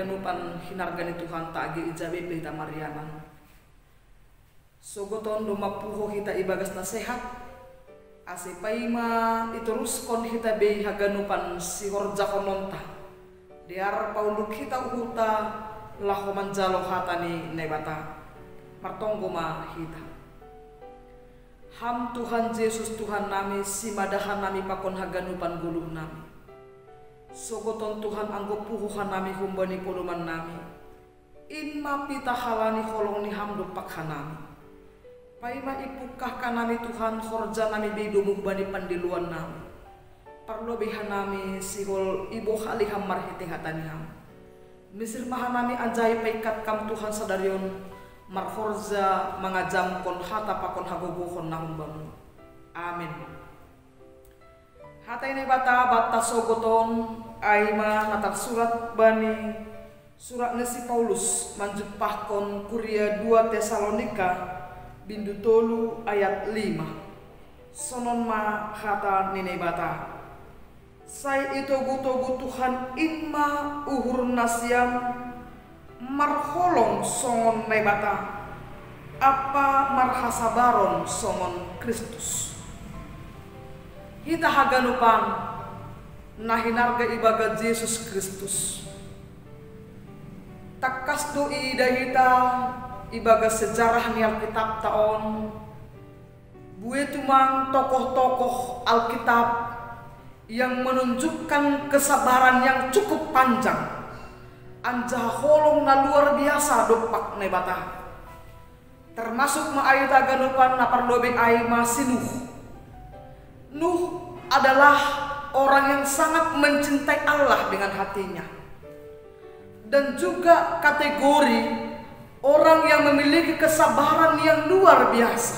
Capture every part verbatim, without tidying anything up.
Ganupan hinarga ni Tuhan ta'ge ija be hita marianan. Sogoton do mapuho hita ibagas nasehat, ase paima itoruskon hita be haganupan sihorjahononta. Dear paunduk hita uhurta laho manjalo hata ni Naibata. Martonggo ma hita. Ham Tuhan Jesus Tuhan nami, simadahan nami pakon haganupan goluh nami. Sogoton Tuhan anggo puho hanami humbani poloman nami. In ma pita halani holong ni Ham dompak hanami. Paima ipungkah hanami Tuhan horja nami be domu humbani pandiloan nami. Parlobei hanami sihol ibohali Ham marhite hata ni Ham. Misir ma hanami anjaha ipaingkat Ham Tuhan sadari on marhorja mangajamkon hata pakon hagogohon na humbamu. Amen. Hata ni Naibata banta sogoton ai ma na tarsurat bani surat ni si Paulus manjumpahkon kuria dua Tesalonika bindu tolu ayat lima. Sonon ma hata ni Naibata. Sai itogu-togu Tuhan in ma uhur nasiam marholong songon Naibata, ampa marhasabaron songon Kristus. Hita haganupan na hinarga ibagas Jesus Kristus. Tangkas do iida hita ibagas sejarah ni Alkitapta on, bue tumang tokoh-tokoh Alkitab yang menunjukkan kesabaran yang cukup panjang, anjaha holong na luar biasa dompak Naibata. Termasuk ma ai hita haganupan na parlobei ai ma si Nuh. Nuh adalah orang yang sangat mencintai Allah dengan hatinya. Dan juga kategori orang yang memiliki kesabaran yang luar biasa.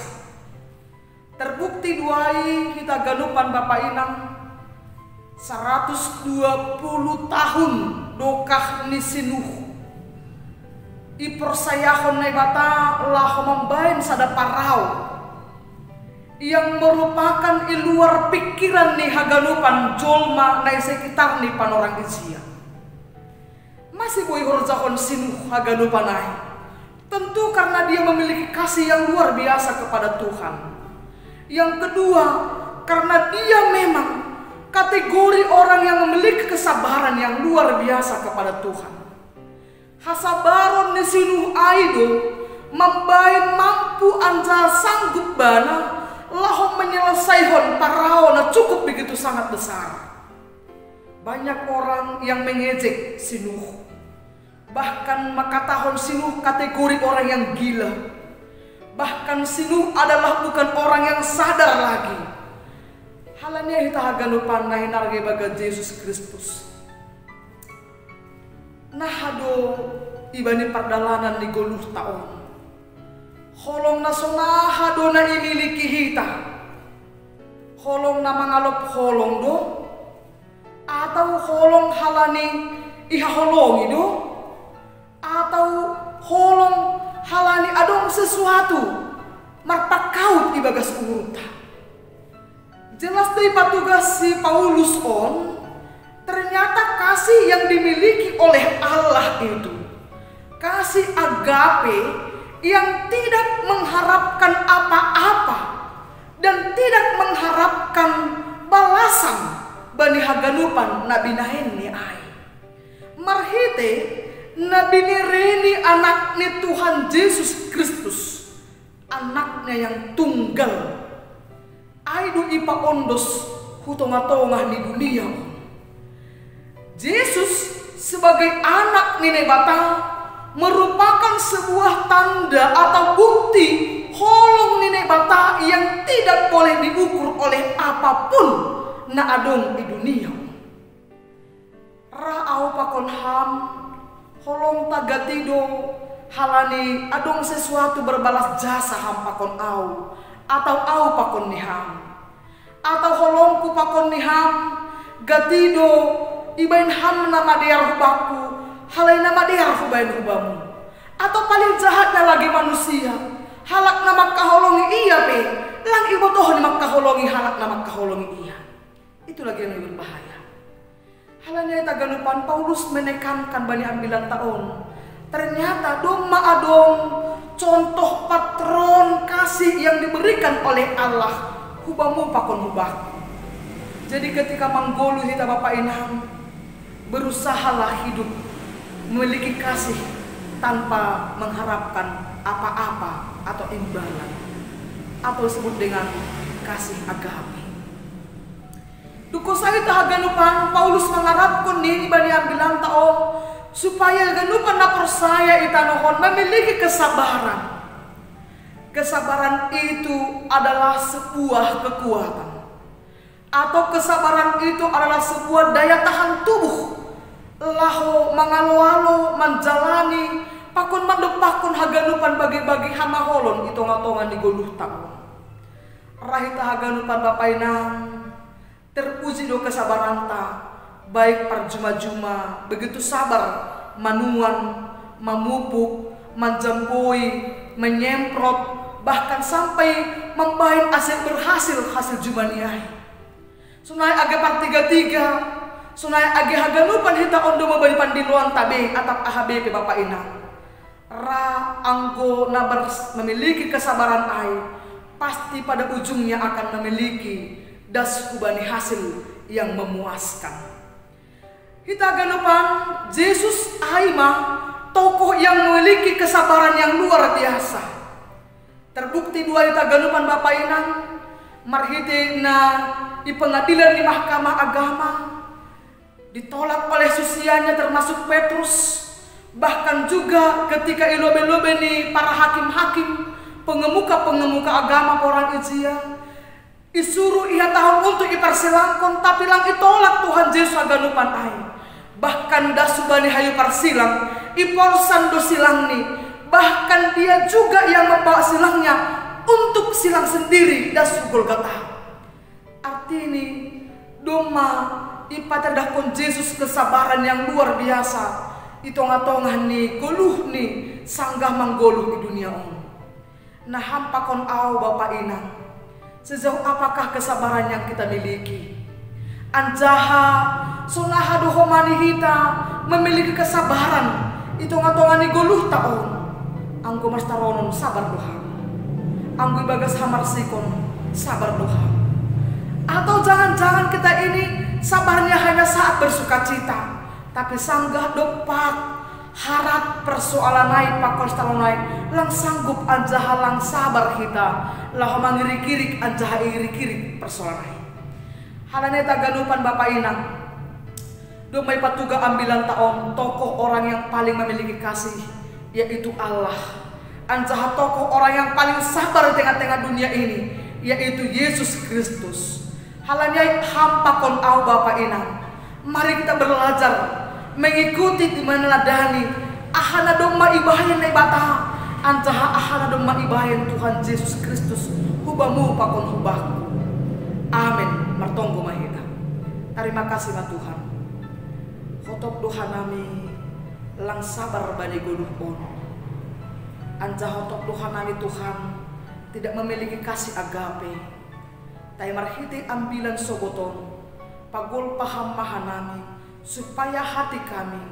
Terbukti do ai hita haganupan bapa inang, saratus dua puluh tahun dokah ni si Nuh iporsayahon Naibata laho mambahen sada parau, yang merupakan i luar pikiran ni haganupan jolma na i sekitar ni panorang ijia. Mase boi ihorjahon si Nuh haganupan ai? Tentu karena dia memiliki kasih yang luar biasa kepada Tuhan. Yang kedua, karena dia memang kategori orang yang memiliki kesabaran yang luar biasa kepada Tuhan. Hasabaron ni si Nuh ai do mambahen mampu anjaha sanggup bana laho menyelesaikan parau na cukup begitu sangat besar. Banyak orang yang mengejek si Nuh, bahkan mangkatahon si Nuh kategori orang yang gila. Bahkan si Nuh adalah bukan orang yang sadar lagi. Halani ai hita haganupan na hinarga ibagas Jesus Kristus, naha do ibani pardalanan ni goluhta on. Holong na sonaha do na imiliki hita? Holong na mangalop holong do? Atau holong halani ihaholongi do? Atau holong halani adong sesuatu marpangkaut ibagas uhurta? Jelas do ipatugas si Paulus on, ternyata kasih yang dimiliki oleh Allah itu kasih agape yang tidak mengharapkan apa-apa dan tidak mengharapkan balasan bani haganupan na binahenni ai. Marhite na binereni Anak ni Tuhan Jesus Kristus, Anaknya yang tunggal, ai do ipaondos hu tongah-tongah ni dunia on. Jesus sebagai Anak ni Naibata merupakan sebuah tanda atau bukti holong ni Naibata yang tidak boleh diukur oleh apapun na adong di dunia on. Ra ahu pakon ham, holongta gati do halani adong sesuatu berbalas jasa ham pakon ahu, atau ahu pakon ni ham. Atau holongku pakon ni ham, gati do ibahen ham na madear hu bakku, halani na madear hubahen hu bamu. Atau paling jahatnya lagi manusia, halak na mangkaholongi ia pe, lang ibotohon mangkaholongi halak na mangkaholongi ia. Itu lagi yang lebih berbahaya. Halani ai taganupan, Paulus menekankan bani ambilan taon, ternyata domma adong contoh patron kasih yang diberikan oleh Allah hubamu pakon hubaku. Jadi ketika manggoluh hita bapa inang, berusahalah hidup memiliki kasih tanpa mengharapkan apa-apa atau imbalan, atau disebut dengan kasih agape. Dukun sai hita haganupan, Paulus mangarapkon nini bani ambilan taon supaya haganupan na porsaya i tanoh on memiliki kesabaran. Kesabaran itu adalah sebuah kekuatan, atau kesabaran itu adalah sebuah daya tahan tubuh laho mangalo-alo, manjalani, pakon mandompakkon haganupan bage-bage hamaolon i tonga-tonga ni goluhta on. Ra hita haganupan bapa inang, teruji do kesabaranta, baik parjuma-juma, begitu sabar manuan, mamupuk, manjamboi, menyemprot, bahkan sampai mambahen asa berhasil hasil jumani ai. Sonai age partiga-tiga, sonai age haganupan hita on do mambahen pandiloanta be atap aha be pe bapa inang. Ra anggo na memiliki kesabaran ai, pasti pada ujungnya akan memiliki das hubani hasil yang memuaskan. Hita haganupan, Jesus ai ma tokoh yang memiliki kesabaran yang luar biasa. Terbukti do hita haganupan bapa inang, marhite na di pengadilan di Mahkamah Agama, ditolak oleh susiannya termasuk Petrus, bahkan juga ketika i lobei-lobei ni para hakim-hakim, pengemuka-pengemuka agama porang ijia, isuruh ihatahon untuk iparsilangkon, tapi lang itolak Tuhan Jesus haganupan ai. Bahkan das hubani hayu parsilang, iporsan do silangni, bahkan dia juga yang membawa silangnya untuk silang sendiri das hu Golgata. Artini, domma ipaterdahkon Jesus kesabaran yang luar biasa i tonga-tonga ni goluh ni sanggah manggoluh i dunia on. Na ham pakon au bapa inang, sejauh apakah kesabaran yang kita miliki? Anjaha sonaha do homa ni hita memiliki kesabaran i tonga-tonga ni goluhta on? Anggo marsaronon sabar do ham? Anggo ibagas hamarsikon sabar do ham? Atau jangan-jangan kita ini sabarnya hanya saat bersukacita, tapi sanggah dompak harat persoalan ai pakon stalon ai, lang sanggup anjaha lang sabar hita laho mangirik-irik anjaha irik-irik persoalan ai. Halani ai taganupan bapa inang, domma ipatuga ambilanta on tokoh orang yang paling memiliki kasih, yaitu Allah. Anjaha tokoh orang yang paling sabar di tengah-tengah dunia ini, yaitu Yesus Kristus. Halani ai ham pakon au bapa inang, mari kita belajar mengikuti, meneladani aha na domma ibahen Naibata, anjaha aha na domma ibahen Tuhan Jesus Kristus hubamu pakon hubaku. Amen. Martonggo ma hita. Tarima kasih ma Tuhan. Hotop do hanami lang sabar bani goluh on. Anjaha hotop do hanami Tuhan tidak memiliki kasih agape. Tapi marhite ambilan soboton, pagolpa ham ma hanami, supaya hati kami,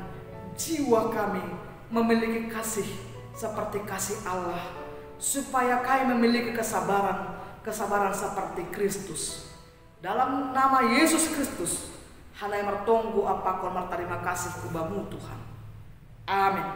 jiwa kami memiliki kasih seperti kasih Allah, supaya kami memiliki kesabaran, kesabaran seperti Kristus. Dalam nama Yesus Kristus, hanami martonggo pakon martarima kasih hubamu Tuhan. Amin.